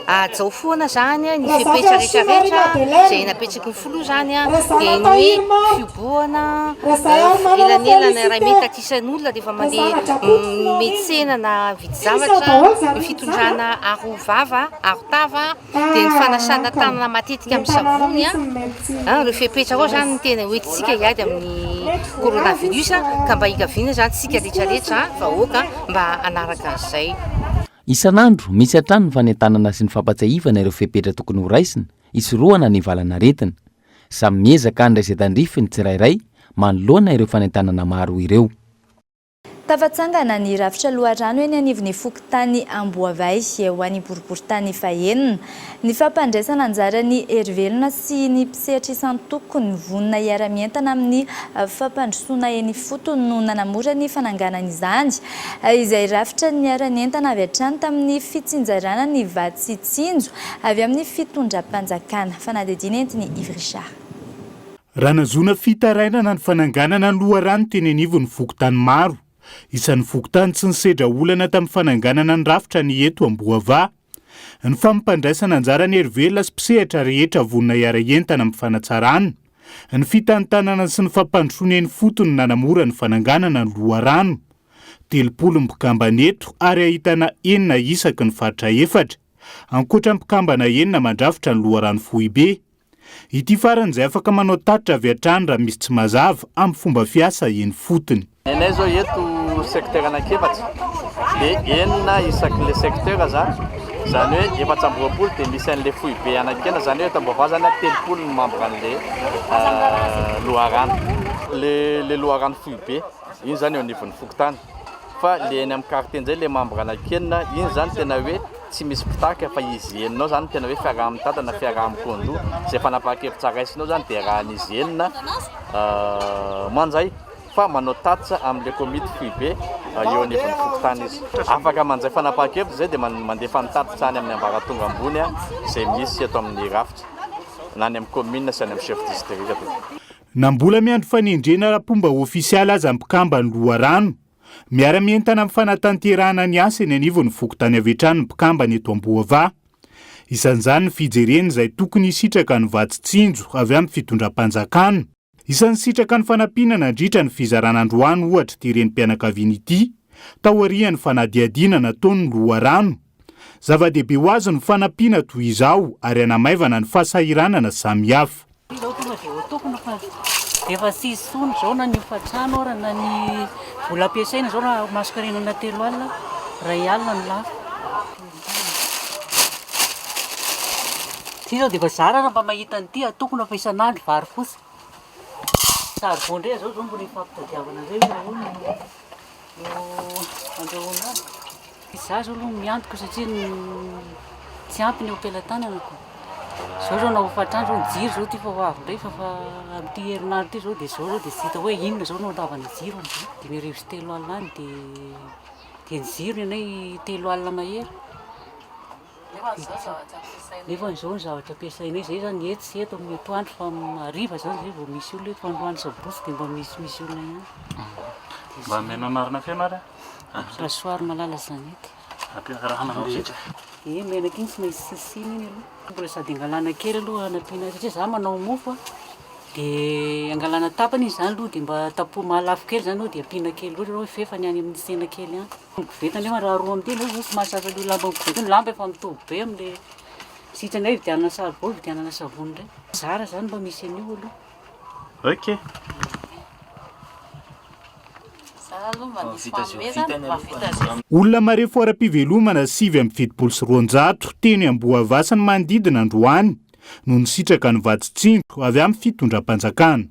hajao foana izany ny fepetra rehetra rehetra izay napetraky ny filoha izany dia ny hoe fihobohana elanelana iray metatra isan'olona rehefa mandeha miantsena na mividy zavatra, ny fitondrana aro vava, aro tava, dia ny fanasana tanana matetika amin'ny savony an, ireo fepetra ireo izany no tena hoentintsika hiady amin'ny coronavirus ka mba hiangaviana izany isika rehetra rehetra vahoaka mba hanaraka an'izay. Isan'andro, misy hatrany ny fanentanana sy ny fampatsiahivana ireo fepetra tokony horaisina hisorohana ny valanaretina. Samy miezaka handray izay tandrify ny tsirairay manoloana ireo fanentanana maro ireo. Tafatsangana ny rafitra loharano eny anivon'ny fokontany Amboavay, ho an'ny boriborintany fahenina. Ny fampandraisana anjara ny herivelona sy ny mpisehatra isan-tokony vonona hiara-mientana amin'ny fampandrosoana eny ifotony no nanamora ny fananganana izany, izay rafitra niara-nientana avy hatrany tamin'ny fitsinjarana ny vatsy tsinjo avy amin'ny fitondram-panjakana. Fanadihadiana entin'i Yves Richard. Raha nahazoana fitarainana ny fananganana ny loharano teny anivon'ny fokontany maro. Isan'ny fokontany tsy nisedra olana tamin'ny fananganana ny rafitra ny eto Amboavaha. Ny fampandraisana anjara ny herivelona sy mpisehatra rehetra vonona hiara-hientana amin'ny fanatsarana ny fitantanana sy ny fampandrosoana eny ifotony nanamora ny fananganana ny loharano. 30 ny mpikambana eto ary ahitana enina isaky ny faritra efatra. Ankoatra ny mpikambana enina mandrafitra ny loharano foibe. Ity farany izay afaka manao tatitra avy hatrany raha misy tsy mazava amin'ny fomba fiasa eny fotony. Ny anay izao eto secteur anankiefatra dia enina isak'ilay secteur zany, izany hoe 24 dia misy an'ilay foibe anankienina, izany hoe eto Amboavaha zany 30 ny membre an'ilay loharano. Ilay loharano foibe iny zany eo anivon'ny fokontany. Fa le eny amin'ny quartier indray le membre anakenina iny zany tena hoe tsy misy mpitarika fa izy enina ao zany tena hoe fiaraha-mitantana, fiaraha-mikohandoha, izay fanapahan-kevitra raisina ao zany dia arahan'izy enina mandray fa manao tatitra amin'le komity foibe eo anivon'ny fokontany izy. Afaka mandray fanapahan-kevitra izay dia mandefa ny tatitra any amin'ny ambaratonga ambony izay misy eto amin'ny rafitra na any amin'ny commune sy any amin'ny chef district. Na mbola miandry fanendrena ara-pomba ofisialy aza ny mpikamban'ny loharano, miara-mientana amin'ny fanatanterahana ny asa eny anivon'ny fokontany avy hatrany ny mpikambana eto Amboavaha. Isan'izany ny fijerena izay tokony hisitraka ny vatsy tsinjo avy amin'ny fitondram-panjakana. Isan'ny nisitraka ny fanampiana nandritra ny fizarana androany ohatra ity renim-pianakaviana ity, taorian'ny fanadihadiana nataon'ny loharano. Zava-dehibe ho azy ny fanampiana toy izao ary hanamaivana ny fahasahiranana samihafa. Izao tonga dia otokona fa efa tsy hisy intsony izao na ny hofantrano ara na ny vola ampiasaina izao raha masonkarenana 30, 1000 no lafo. Ity izao dia efa zara raha mba mahita an'ity atokona fa isan'andro vary fotsy. Saribon indray izao izao mbola ifampitadiavana indray hoe ahoana no. No andrahoana azy. Izaho izao aloha miantoka satria tsy ampy ny eo am-pelatanana ko. Izao izao na hofantrano izao ny jiro izao ity fa ho avy indray fa fa amin'ity herinandro ity izao dia izao izao dia tsy hita hoe inona izao no handavana jiro amin'izao. 3500 any dia dia ny jiro ny anay 30 mahery. Nefa izao ny zavatra ampiasainay, izay izany etsy sy eto amin'ny atoandro fa hariva izany izay vao misy olona eto fa androany sabotsy dia mba misimisy olona ihany. Mba omena anarana feno ary a. Rasoary Malala Zanety. Ampiarahana rehetra. Eh, menaka iny tsy maintsy sisiny iny aloha. Mbola sady angalana kely aloha hanampiana azy satria za manao mofo a. Dia angalana tapany izy izany aloha dia mba tapoha mahalafo kely izany aloha dia ampiana kely loatra aloha fefany any amin'ny tsena kely any. Ny koveta nefa raha roa amin'ity aloha izao tsy mahasasa an'io lamba ny koveta io, ny lamba efa mitovy be amin'ilay sitrana hoe hividianana saribao, hividianana savony indray. Zara izany mba misy an'io aloha. Ok. Olona marefo ara-pivelomana 279 teny Ambohavasy ny manodidina androany no nisitraka ny vatsy tsindro avy amin'ny fitondram-panjakana.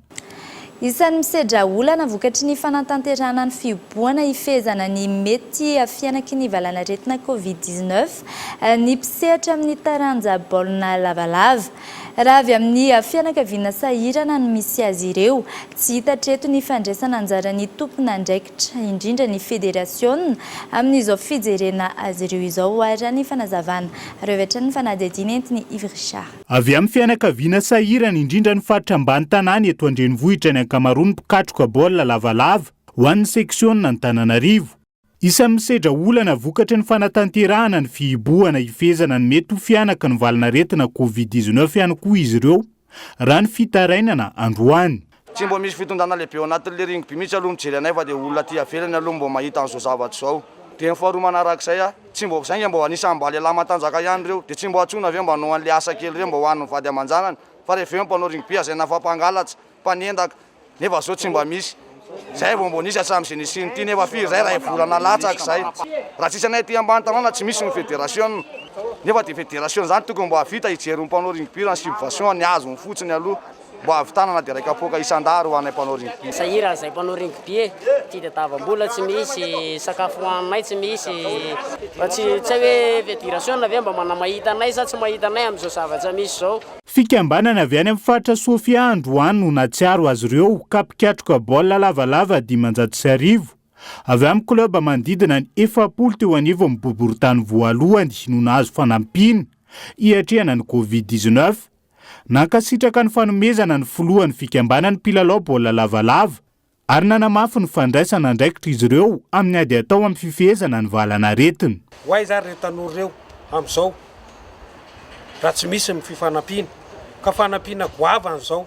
Isan'ny misedra olana vokatry ny fanatanterahana ny fihibohana hifehezana ny mety fihanaky ny valanaretina Covid 19 ny mpisehatra amin'ny taranja baolina lavalava. Raha avy amin'ny fianakaviana sahirana no misy azy ireo, tsy hita hatreto ny fandraisana anjaran'ny tompon'andraikitra, indrindra ny federasiona, amin'izao fijerena azy ireo izao, raha ny fanazavana. Ary avy hatrany ny fanadihadiana entin'i Yves Richard. Avy amin'ny fianakaviana sahirana indrindra ny faritra ambany tanàna eto an-drenivohitra ny ankamaroan'ny mpikatroka baolina lavalava ho an'ny seksiona Antananarivo. Isan'ny misedra olana vokatry ny fanatanterahana ny fihibohana hifehezana ny mety ho fihanaky ny valanaretina Covid 19 ihany koa izy ireo, raha ny fitarainana androany. Tsy mbo misy fitondrana lehibe ao anatin'le rugby mihitsy aloha mijery anay fa dia olona aty avelany aloha mbo mahita an'izao zavatra izao. Dia ny faharoa manarak'izay a, tsy mbo zay nge mbo anisan'ny mba lehilahy matanjaka ihany ireo, dia tsy mbo antsoina ve mba hanao an'le asa kely ireo mba ho an'ny vady aman-janany, fa rehefa eo ny mpanao rugby azaina fa mpangalatra, mpanendaka, Nefa zao tsy mba misy. Zay vao mbo nisy hatramin'izay nisiany ity nefa firy zay ray volana latsaka zay. Raha tsisy anay aty ambany tanàna tsy misy ny federation. Nefa dia federation zany tokony mbo hahavita hijery ny mpanao rugby raha ny subvention ny azony fotsiny aloha mbo hahavitana na dia ray kapoaka isan-dary ho anay mpanao rugby. Sahirana zay mpanao rugby e, fitadiavam-bola tsy misy, sakafo hohaninay tsy misy. Fa tsy tsy hay hoe federation ve mba manamahita anay sa tsy mahita anay amin'izao zavatra misy zao. Fikambanana avy any amin'ny faritra Sofia androany no nahatsiaro azy ireo ka mpikatroka baolina lavalava 1500 avy amin'ny club manodidina ny 40 teo anivon'ny boriborintany voalohany no nahazo fanampiana hiatrehana ny Covid 19. Nankasitraka ny fanomezana ny filohan'ny fikambanan'ny mpilalao baolina lavalava ary nanamafy ny fandraisana andraikitra izy ireo amin'ny ady atao amin'ny fifehezana ny valanaretina. Ho aiza ary ireo tanora ireo amin'izao raha tsy misy ny fifanampiana? Ka fanampiana goavana izao.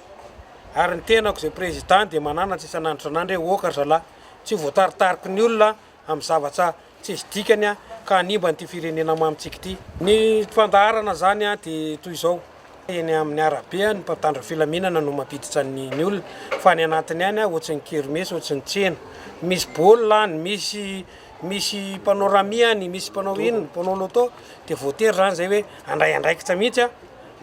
Ary ny tenako izay président dia mananatra isan'andro isan'andro hoe ok ry zalahy, tsy ho voataritariky ny olona amin'ny zavatra tsisy dikany ka hanimba an'ity firenena mamintsika ity. Ny fandaharana izany dia toy izao, eny amin'ny arabe ny mpitandro filaminana no mampiditra ny olona fa any anatiny any ohatry ny kermesy, ohatry ny tsena. Misy baolina any, misy misy mpanao rami any, misy mpanao inona, mpanao loto, dia voatery izany izay hoe handray andraikitra mihitsy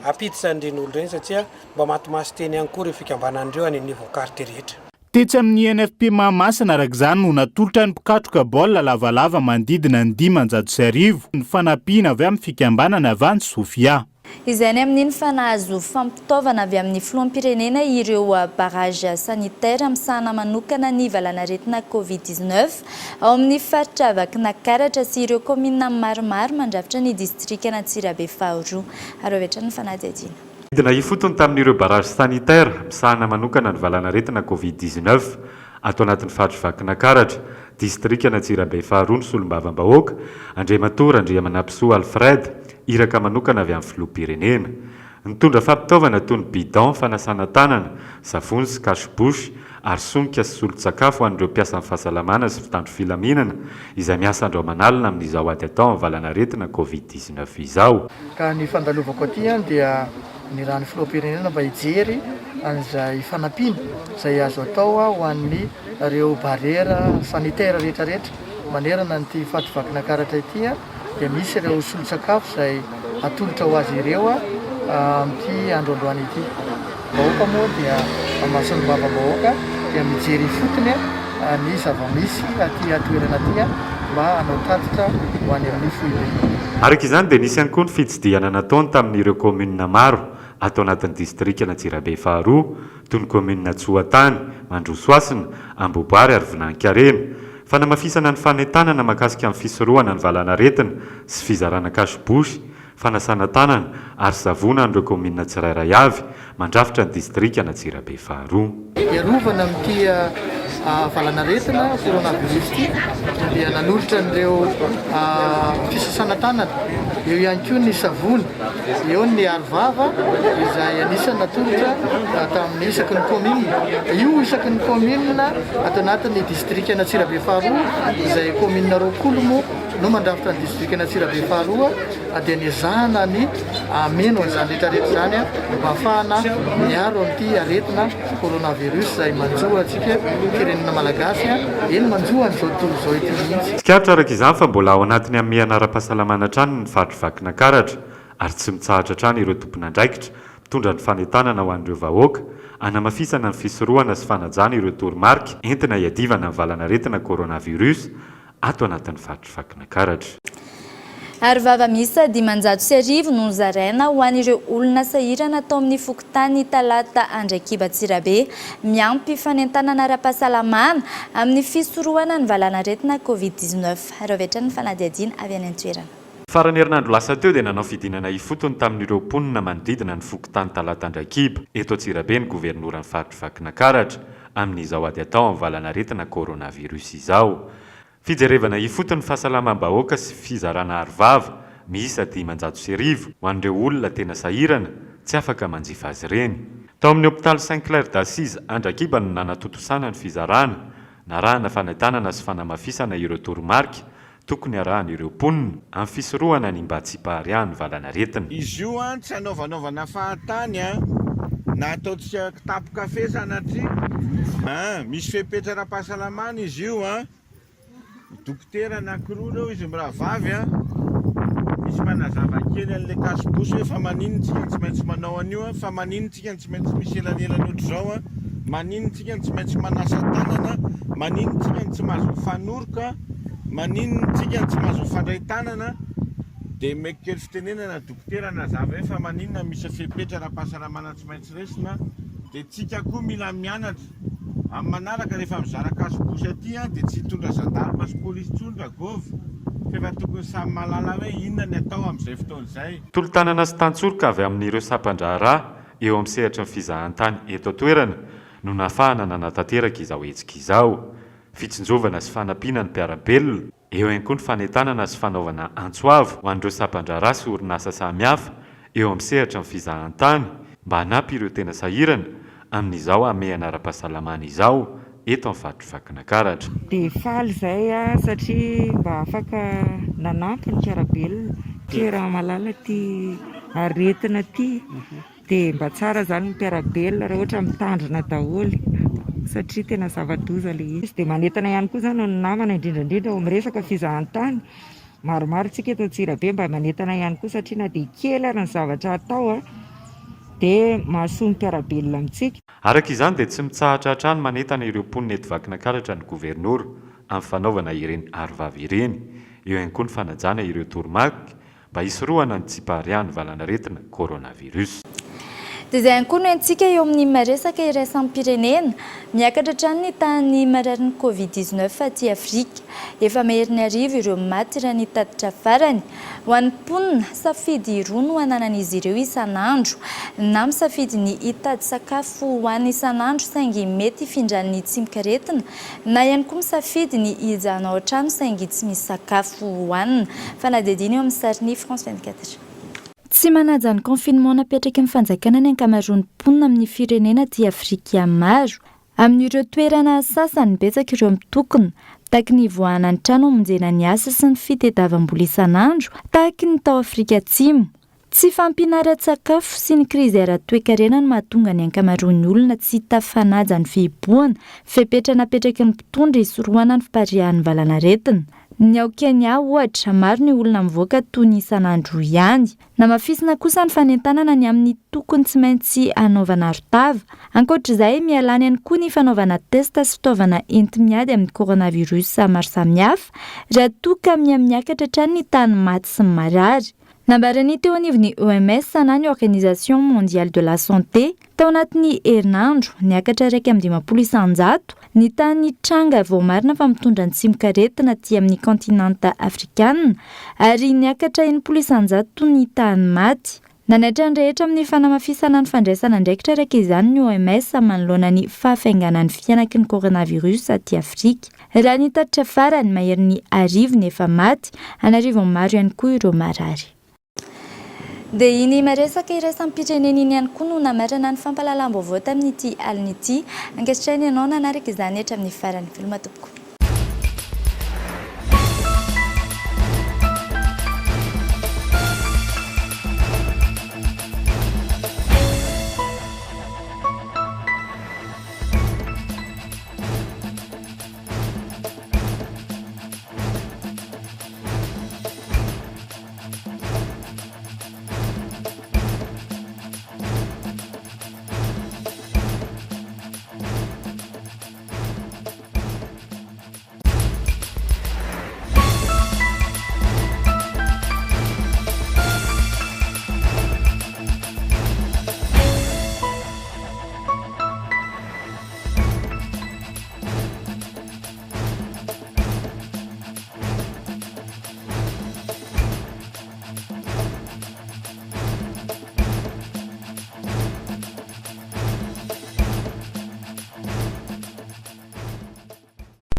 hampiditra an'ireny olona ireny satria mba matimaso teny ihany koa ireo fikambanana ireo any anivon'ny quartier rehetra. Tetsy amin'ny INFP Mahamasina araka izany no natolotra ny mpikatroka baolina lavalava manodidina ny 1500 ny fanampiana avy amin'ny fikambanana avy any Sofia. Izay ny amin'iny fa nahazo fampitaovana avy amin'ny filoham-pirenena ireo barrage sanitaire misahana manokana ny valanaretina Covid 19 ao amin'ny faritra Vakinakaratra sy ireo kaominina maromaro mandrafitra ny distrikan'Antsirabe faharoa. Ary avy hatrany ny fanadihadiana. Nidina ifotony tamin'ireo barrage sanitaire misahana manokana ny valanaretina Covid 19 ato anatin'ny faritr'i Vakinakaratra, distrikan'Antsirabe faharoa ny solombavambahoaka, Andriamatoa Randriamanampisoa Alfred, iraka manokana avy amin'ny filoham-pirenena. Nitondra fampitaovana toy ny bidon fanasana tanana, savony sy cache bouche ary sonika sy solon-tsakafo ho an'ireo mpiasan'ny fahasalamana sy mpitandro filaminana izay miasa andro aman'alina amin'izao ady atao amin'ny valanaretina Covid 19 izao. Ka ny fandalovako aty dia nirahan'ny filoham-pirenena mba hijery an'izay fanampiana izay azo atao ho an'ny ireo barrière sanitaire rehetra rehetra manerana an'ity faritry Vakinakaratra ity dia misy ireo solon-tsakafo izay atolotra ho azy ireo amin'ity andro androany ity. Vahoaka moa dia maha solombavambahoaka dia mijery ifotony. ny zava-misy aty an-toerana aty mba hanao tatitra ho any amin'ny foibe. Araka izany dia nisy ihany koa ny fitsidihana nataony tamin'ireo kaominina maro ato anatin'ny distrikan'Antsirabe faharoa, toy ny kaominina Tsoatany, Mandrosohasina, Ambohiboary ary Vinanikarena. Fanamafisana ny fanentanana mahakasika ny fisorohana ny valanaretina sy fizarana cache-bouche, fanasana tanana ary savona an'ireo kaominina tsirairay avy mandrafitra ny distrikan'Antsirabe faharoa. Hiarovana amin'ity valanaretina coronavirus ity dia nanolotra an'ireo fisasana tanana, eo ihany koa ny savony, eo ny arovava izay anisan'ny natolotra tamin'ny isaky ny kaominina. Io isaky ny kaominina ato anatin'ny distrikan'Antsirabe faharoa izay kaominina 20 moa no mandrafitra ny distrikan'Antsirabe faharoa. dia nezahana ny hameno an'izany rehetra rehetra izany mba hahafahana miaro amin'ity aretina coronavirus izay manjo antsika firenena malagasy, eny manjo an'izao tontolo izao ity mihitsy. Tsikaritra araka izany fa mbola ao anatin'ny hamehana ara-pahasalamana hatrany ny faritr'i Vakinankaratra ary tsy mitsahatra hatrany ireo tompon'andraikitra mitondra ny fanentanana ho an'ireo vahoaka hanamafisana ny fisorohana sy fanajana ireo toromarika entina hiadivana ny valanaretina coronavirus ato anatin'ny faritr'i Vakinankaratra. Arovava miisa 1500 no nozaraina ho an'ireo olona sahirana tao amin'ny fokontany Talata Andraikiba Antsirabe, miampy fanentanana ara-pahasalamana amin'ny fisorohana ny valanaretina Covid 19. Araho avy hatrany ny fanadihadiana avy any an-toerana. Faran'ny herinandro lasa teo dia nanao fidinana ifotony tamin'ireo mponina manodidina ny fokontany Talata Andraikiba, eto Antsirabe ny governoran'ny faritr'i Vakinankaratra, amin'izao ady atao amin'ny valanaretina coronavirus izao. Fijerevana ifotony fahasalamam-bahoaka sy fizarana arovava miisa 1500 ho an'ireo olona tena sahirana tsy afaka manjifa azy ireny. Tao amin'ny hopitaly Saint Claire d'Assise Andrakiba no nanatontosana ny fizarana, narahana fanentanana sy fanamafisana ireo toromarika Tokony harahan'ireo mponina amin'ny fisorohana ny mba tsy hipahariahan'ny valanaretina. Izy io an tsy anaovanaovana fahatany an, na ataontsika kitapo kafe sanatria an, misy fepetra ara-pahasalamana izy io an, dokotera anakiroa ireo izy mirahavavy an, misy manazava kely an'ilay cache-bouche hoe fa maninona tsika no tsy maintsy manao an'io an, fa maninona tsika no tsy maintsy misy elanelany ohatr'izao an, maninona tsika no tsy maintsy manasa tanana, maninona tsika no tsy mahazo mifanoroka. Maninona tsika no tsy mahazo mifandray tanana dia omeko kely fitenenana dokotera nazava hoe fa maninona misy fepetra ara-pahasalamana tsy maintsy raisina dia tsika koa mila mianatra amin'ny manaraka rehefa mizara cache-bouche aty dia tsy hitondra gendarme sy polisy intsony ragôva fa efa tokony samy mahalala hoe inona ny atao amin'izay fotoana izay. Tolo-tanana sy tantsoroka avy amin'ireo sampan-draharaha eo amin'ny sehatry ny fizahantany eto an-toerana no nahafahana nanatanteraka izao hetsika izao. fitsinjovana sy fanampiana ny mpiara-belona, eo ihany koa ny fanentanana sy fanaovana antso avo ho an'ireo sampan-draharaha sy orinasa samihafa eo amin'ny sehatry ny fizahantany mba hanampy ireo tena sahirana amin'izao hamehana ara-pahasalamana izao eto amin'ny faritr'i Vakinankaratra. Dia faly izahay satria mba afaka nanampy ny mpiara-belona. Toera-malala ity aretina ity. Dia mba tsara izany ny mpiara-belona raha ohatra mitandrina daholo satria tena zava-doza ilay izy. Dia manentana ihany koa izany ny namana indrindra indrindra ao amin'ny resaka fizahantany. Maromaro isika eto Antsirabe mba manentana ihany koa satria na dia kely ary ny zavatra atao dia mahasoa ny mpiara-belona amintsika. Araka izany dia tsy mitsahatra hatrany manentana ireo mponina eto Vakinankaratra ny governora amin'ny fanaovana ireny arovava ireny. Eo ihany koa ny fanajana ireo toromarika mba hisorohana ny tsipariahan'ny valanaretina coronavirus. Dia izay ihany koa no entintsika eo amin'ny maresaka iraisam-pirenena. Miakatra hatrany ny tahan'ny mararin'ny Covid 19 aty Afrika. Efa maherin'ny arivo ireo maty raha ny tatitra farany. Ho an'ny mponina, safidy roa no ananan'izy ireo isan'andro. Na misafidy ny hitady sakafo hohanina isan'andro saingy mety hifindran'ny tsimokaretina Na ihany koa misafidy ny hijanona ao an-trano saingy tsy misy sakafo hohanina. Fanadihadiana eo amin'ny sarin'ny France 24. Tsy manaja ny confinement napetraky ny fanjakana ny ankamaroan'ny mponina amin'ny firenena aty Afrika maro. Amin'ireo toerana sasany, betsaka ireo mitokona, mitaky ny hivoahana ny trano hamonjena ny asa sy ny fitediavam-bola isan'andro, tahaky ny tao Afrika Atsimo. Tsy fahampiana ara-tsakafo sy ny krizy ara-toekarena no mahatonga ny ankamaroan'ny olona tsy tafanaja ny fihibohana, fepetra napetraky ny mpitondra hisorohana ny fipariahan'ny valanaretina. Ny ao Kenya, ohatra, maro ny olona mivoaka toy ny isan'andro ihany. Namafisina kosa ny fanentanana ny amin'ny tokony tsy maintsy hanaovana arotava. Ankoatra izay, mihalany ihany koa ny fanaovana test sy fitaovana enti-miady amin'ny coronavirus maro samihafa, raha toa ka miha-miakatra hatrany ny tahan'ny maty sy ny marary. Nambaran'ny teo anivon'ny OMS na ny Organisation Mondiale de la Santé, tao anatin'ny herinandro, niakatra 51% ny tahan'ny tranga voamarina fa mitondra ny tsimokaretina aty amin'ny kaontinanta afrikana ary niakatra 60% ny tahan'ny maty. Nanaitra ny rehetra amin'ny fanamafisana ny fandraisana andraikitra araka izany ny OMS manoloana ny fahafainganan'ny fihanaky ny coronavirus aty Afrika. Raha ny tatitra farany, maherin'ny arivo ny efa maty, an'arivony maro ihany koa ireo marary. Dia iny maresaka iraisam-pirenena iny ihany koa no namarana ny fampahalalam-baovao tamin'ity alina ity. Ankasitrahina ianao nanaraka izany hatramin'ny farany. Veloma tompoko.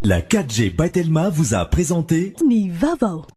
La 4G by Telma vous a présenté Ny vaovao.